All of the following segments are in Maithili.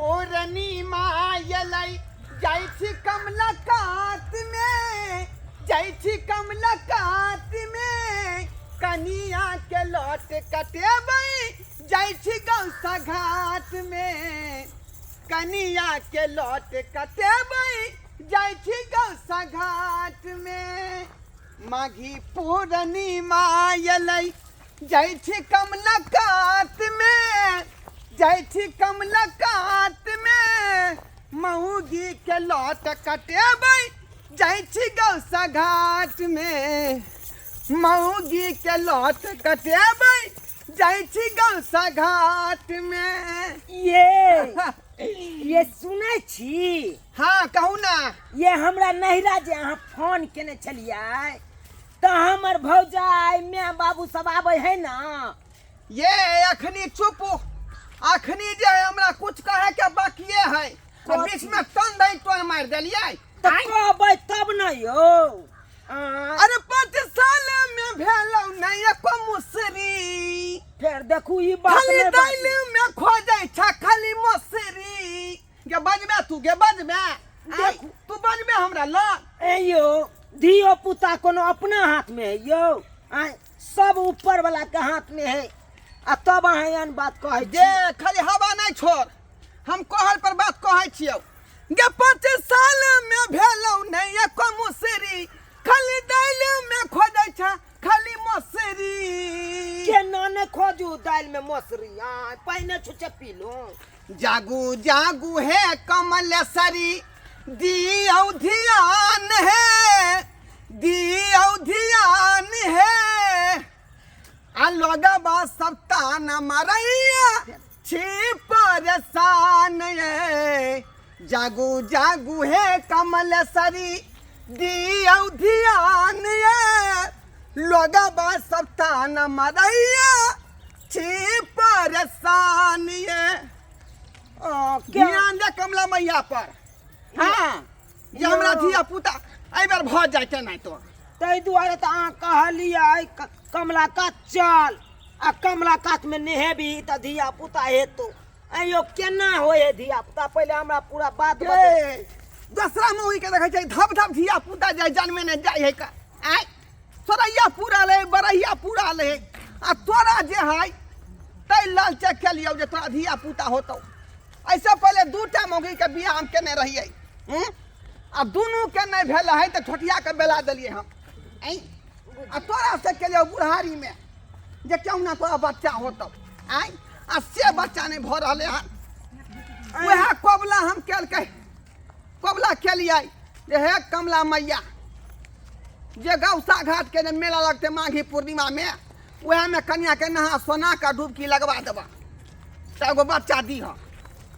पूर्णिमा अयलै, जाइ छी कमला कातमे, जाइ छी कमला कातमे, कनियाके लट कटेबै, जाइ छी गौसा घाटमे। कनियाके लट कटेबै, जाइ छी गौसा घाटमे। माघी पूर्णिमा अयलै, जाइ छी कमला कातमे, जाइ छी कमला कातमे, मौगीके लट कटेबै, जाइ छी गौसा घाटमे। मौगीके लट कटेबै, जाइ छी गौसा घाटमे। ये सुनै छी? हाँ, कहू ना। ये हमरा नैहरा जे अहाँ फोन केने छलियै तऽ हमर भौजाइ माय बाबू सब आबै है ना? ये अखनी चुप, अखनी जे हमरा कुछ कहे के बाकिए है, आ बीच में टन दई टोन मार देलियै। तऽ कहबै तब न यौ। अरे 5 साल में भेलौ नहीं एको मुसरी। फेर देखू ई बात खाली नहि दालि बाजू। में खोजै छ खाली मसरी। गे बजबे तू, गे बजबे। देखू। तू बजबे हमरा लग। ए यौ, धियो पुता कोनो अपना हाथ में है यौ? आँय, सब ऊपर वाला के हाथ में है, आ तब अहाँ एहन बात कहै छी। जे खाली हवा नहीं छोड़, हम कहल पर बात कहै छियौ। गे 5 साल में भेलौ नहीं एको मुसरी, खाली दालि में खोजै छ खाली मसरी। केना ने खोजू दालि में मसरी? आँय, पानि छुचे पीलू। जागू जागू हे कमलेश्वरी, दियौ ध्यान हे, दियौ ध्यान हे, आ लोगबा सब ताना मारैया छी परेशान ये। जागू जागू हे कमलेश्वरी, दियौ ध्यान ये, लोगबा सब ताना मारैया छी परेशान ये। ध्यान दे कमला मैया पर। हाँ, जे हमरा धिया पुता एहि बेर भऽ जाय केना तो। ताहि दुआरे तऽ अहाँ कहलियै कमला कात चल, आ कमला कातमे नेहेबी तऽ धिया पुता हेतौ। आँय यौ, केना होइ है धिया पुता? पहिले हमरा पूरा बात बता। दोसरा मौगी के देखै छै धप धप धिया पुता जाय जनमे ने जाइ है का। आँय, सोरैया पूरा ले, बरैया पूरा ले, आ तोरा जे है तै लाल चेक के लियौ जे तोरा धिया पुता होतौ। ऐसे पहले दूटा मौगी के बियाह हम केने रहियै, आ दुनू के नहीं भेल है तऽ छोटिया के बेला देलियै हम। आँय, आ तोरा से केलियौ बुढ़ारी में जे क्यों ना तोरा बच्चा होतौ। आँय, आ से बच्चा नहीं भऽ रहलै हन। वएह कबला हम केलकै, कबला केलियै जे हे कमला मैया, जे गौसा घाट के जे मेला लगतै माघी पूर्णिमा में, वएह में कनिया के नहा सोना के डुबकी लगवा देबा तऽ एगो बच्चा दीह।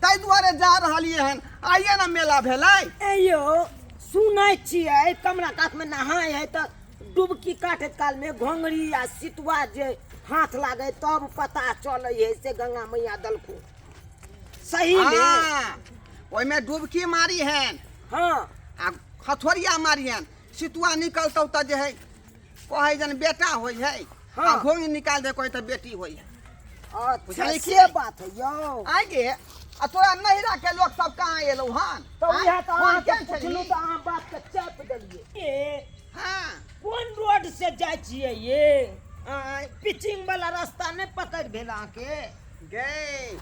ताहि दुआरे जा रहलियै हन, आइए ने मेला भेलै। ए यौ, सुनै छियै कमला कात में नहाय है तऽ डुबकी काटैत काल में घोंघरी आ सितुआ जे हाथ लागे तब पता चलै है से गंगा मैया दलखुन सही में। हाँ, ओहिमे डुबकी मारी हन। हाँ। आ हथोरिया मारी हन, सितुआ निकलतौ तऽ जे है कहै जन बेटा होइ है। हाँ। आ घोंघी निकाल दे कहै तऽ बेटी होइ है। अच्छा, बुझलियै की? से बात है यौ। आइ गे, आ तोरा नैहरा के लोक सब कहाँ एलौ हन? तऽ उएह तऽ फोन अहाँके केने पुछलहुँ छलही? तऽ अहाँ बात के चापि देलियै। ए, हाँ। कोन रोड से जाइ छियै ये? आँय, पिचिंग वाला रास्ता नहि पकड़ भेल अहाँके? गे,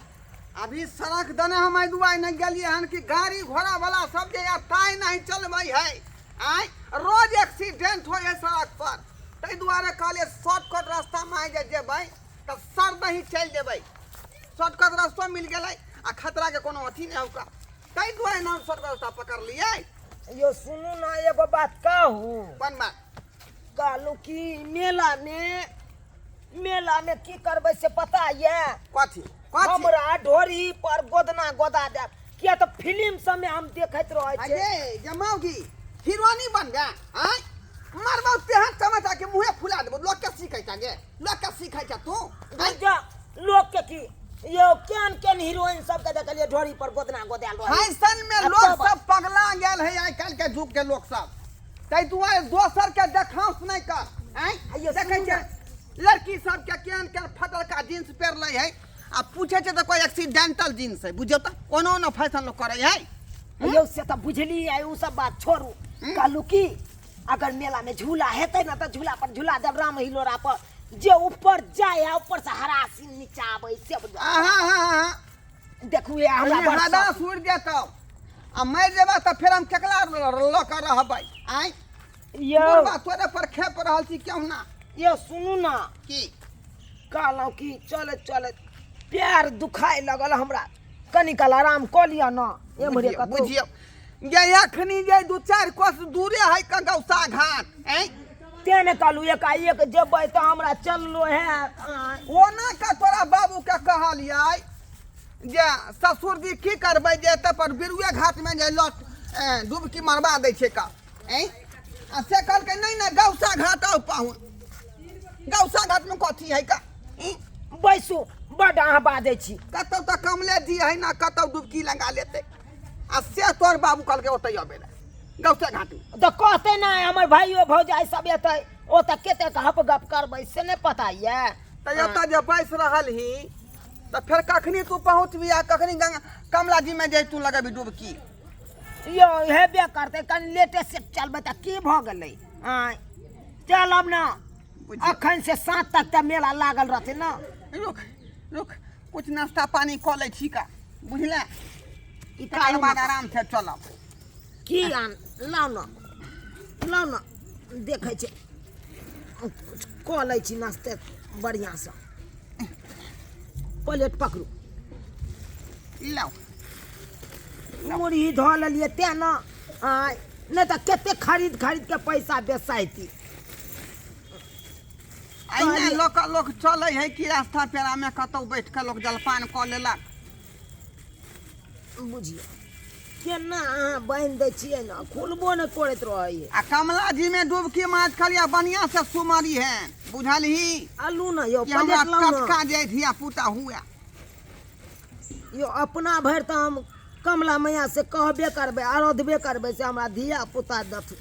अभी सड़क दने हम एहि दुआरे नहि गेलियै हन कि गाड़ी घोड़ा वाला सब जे यार ताय नहीं चलबै है। आँय, रोज एक्सीडेंट होइ है सड़क पर, ताहि दुआरे कहलियै शॉर्टकट रास्तामे आइ जे जेबै तऽ सर दही चलि जेबै। शॉर्टकट रास्तो मिल गेलै आ खतराके कोनो अथी नहि होगा, ताहि दुआरे ने हम शॉर्टकट रास्ता पकड़लियै। यौ सुनू ने, एगो बात कहू। कोन बात? कहलहुँ कि मेलामे की करबै से पता यऽ? कथी? कथी? हमरा ढोरी पर गोदना गोदा देब, किया तऽ फिल्म सबमे हम देखैत रहै छियै। अरे जमाउगी हीरोनी बन गया। आँय, मरबौ तेहन चमचा के मुँहे फुला देबौ। लोक के सीखै छ गे, लोक के सीखै छ तू? आँय? जा, लोक के की यौ, केहन केहन हीरोइन सबके देखलियै ढोरी पर गोदना गोदायल रहै। फैशन में आ लोग तब- सब पगला गेल है आइ काल्हि के युग के लोग सब, ताहि दुआरे दोसर के देखांस नहि कर। आँय, आइयो देखै सुनू छियै लड़की सबके केहन केहन फटलका जींस पहिरलै है, आ पूछे छै तऽ कोइ एक्सीडेंटल जीन्स है बुझियौ तऽ कोनो ने फैशन लोक करै है। यौ से तऽ बुझलियै, ओ सब बात छोड़ू। कहलू की अगर मेला में झूला हेतै ने तऽ झूला पर झूला देब, राम हिलोरा पर जे ऊपर जाय आ ऊपर से हरासी नीचा आबै से। आहा हा हा। देखू ये हमरा बड़ हदा शौक। सुर जेतौ आ मरि जेबा तऽ फेर हम केकरा लऽ कऽ रहबै आँय? यौ बुढ़बा तोरे पर खेप रहल छी क्यों ना। यौ सुनू ना। की? कहलहुँ कि चलैत चलैत पैर दुखाय लगल हमरा, कनी काल आराम कऽ लिअ ने एम्हरे बुझियौ कतौ। बुझियौ जे एखनी जे 2-4 कोस दूरे है गौसा घाट ऐं। तें ने कहलहुँ एकाएक जेबै तऽ हमरा चललो हैत। आँय। ओना का तोरा बाबू के कहलियै जे ससुर जी की करबै जे एतऽ पर बिरुए घाट में जे लट डुबकी मरबा दै छै का ऐं, आ से कहलकै नहि नहि गौसा घाट आउ पाहुन, गौसा घाट में कथी है का ई? बैसू, बड्ड अहाँ बाजै छी। कतौ तऽ कमले जी है ना, कतौ डुबकी लगा लेतै। आ से तोर बाबू कहलकै ओतै अबै लए गौसा घाट में। तऽ कहतै नहि हमर भाइयो भौजाइ सब एतै, ओतऽ कतेक हप गप करबै से नहि पता यऽ। तऽ एतऽ जे बैस रहल ही तऽ फेर कखनी तू पहुँचबी आ कखनी गंगा कमला जी में जे तू लगेबी डुबकी? यौ हेबे करतै, कनि लेटे से चलबै तऽ की भऽ गेलै? आँय चलब ने। बुझियौ। अखन से 7 तक तऽ मेला लागल रहतै ने। रुक रुक, कुछ नाश्ता पानी कऽ लै छी का बुझले, ई तकर कालू बाद माता। आराम से चलब। की आन लाउ ने, लाउ ने, देखै छै कुछ कऽ लै छी नाश्ते बढ़िआँसँ। प्लेट पकड़ू। लाउ। मुरही धऽ लेलियै तेँ ने, आँय नहि तऽ कते खरीद खरीद के पैसा बेसाइती। अहिना लोक लोक चलै है कि रास्ता पेड़ामे कतौ बैठ कऽ लोक जलपान कऽ लेलक। बुझियौ केना अहाँ बान्हि दै छियै ने, खुलबो नहि करैत रहैए। आ कमला जी में डुबकी माछ खलिया बढ़िया से सुमरी है बुझलही। आलू ने यौ कि हमरा प्लेट लाउ ने। टटका जे धिया पुता हुए। यौ अपना भरि तऽ हम कमला मैया से कहबे करबै, अरधबे करबै से हमरा धिया पुता देथिन,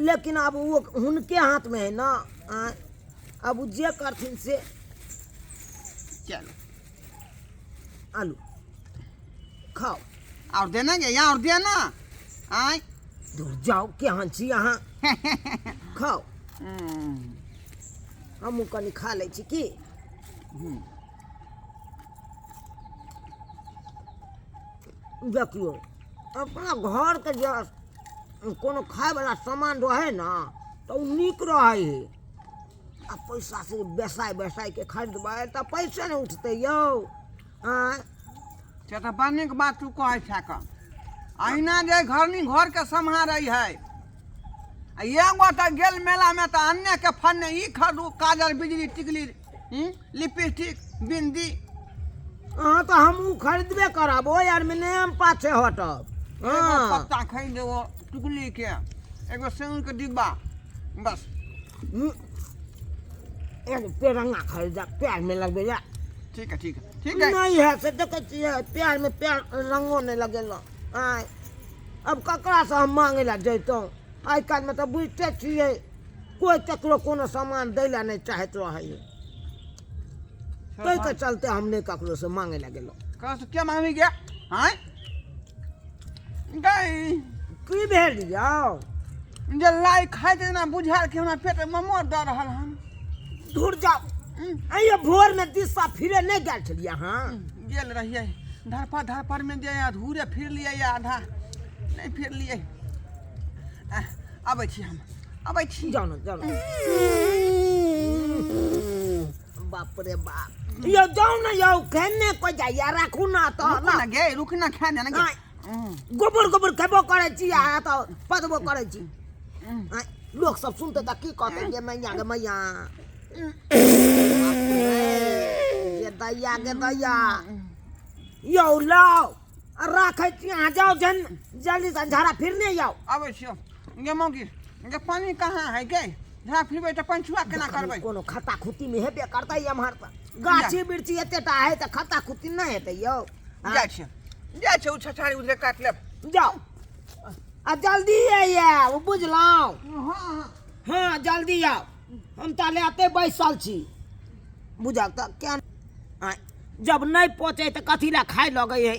लेकिन आब ओ हुनके हाथमे है ने। आँय आब ओ जे करथिन से। चलू आलू खाओ। और देना गे यहाँ और देना आँय। दूर जाओ, केहन छी अहाँ? खाओ। हमहूँ कनि खा लै छी की। देखियौ अपना घरके जे कोनो खायवला सामान रहै ने तऽ ओ नीक रहै हइ, आ पैसा से बेसाय बेसायके खरीदबै तऽ पैसे नहि उठतै यौ। आँय से तऽ बड़ नीक बात तू कहै छह कऽ। अहिना जे घरनी घरके सम्हारै है, आ एगो तऽ गेल मेलामे तऽ अन्ने के फन्ने ई खरीदू काजर बिजली टिकली लिपस्टिक बिंदी। अहाँ तऽ हमहूँ खरीदबे करब, ओहि आरमे नहि हम पाछे हटब। एगो हँ पत्ता खरीद, एगो टिकली के, एगो सिंदूर के डिब्बा, बस। एगो पेरंगा खरीदब पैरमे लगबै लए। ठीक है ठीक है ठीक है। नहीं है से देखै छियै पैरमे पैर रंगो नहि लगेलहुँ। आँय अब ककरासँ हम मांगै लए जैतहुँ? आइ काल्हिमे तऽ बुझिते छियै कोइ ककरो कोनो सामान दै लए नहि चाहैत रहैए, ताहिके चलते हम नहि ककरोसँ मांगै लए गेलहुँ। कह क्या मांगी गया? आँय गई की भेल यौ? जे लाई खाइ जेना बुझायल कि हमरा पेट मे मोर दऽ रहल हन। दूर जाउ। अइयो भोरमे दिशा फिरे नहि गेल छलियै अहाँ? गेल रहियै, धरफड़ धरफड़ मे जे अधूरे फिरलियै, आधा नहि फिरलियै। अबै छी हम, अबै छी। जाउ ने जाउ ने। बाप रे बाप, यौ जाउ ने यौ, खेने कोइ जाइया? राखू ना तऽ रुक ना गे, रुक ना, खा जा ना गे। आँय, गोबर गोबर खेबो करै छी आ तऽ पदबो करै छी। आँय, लोक सब सुनतै तऽ की कहतै? गे मैया गे मैया, गे दैया गे दैया। यौ लाउ आ राखै छी, अहाँ जाउ जन जल्दी से झाड़ा फिरने जाउ। अबै छियौ गे मौगी। गे पानी कहाँ है गे? झाड़ा फिरबै तऽ पंचुआ केना करबै? कोनो खत्ता खुत्ती मे हेबे करतै, एम्हर तऽ गाछी बिरछी एतेटा है तऽ खत्ता खुत्ती नहि हेतै यौ। जाइ छियै जाइ छियै, ओ छछाड़ी उधरे काटि लेब। जाउ आ जल्दी आउ, बुझलहुँ? हँ। हँ जल्दी आउ, हम तऽ एते बैसल छी। बुझल तऽ क्या? आँय जब नहि पचै तऽ कथी लए खाय लगै है।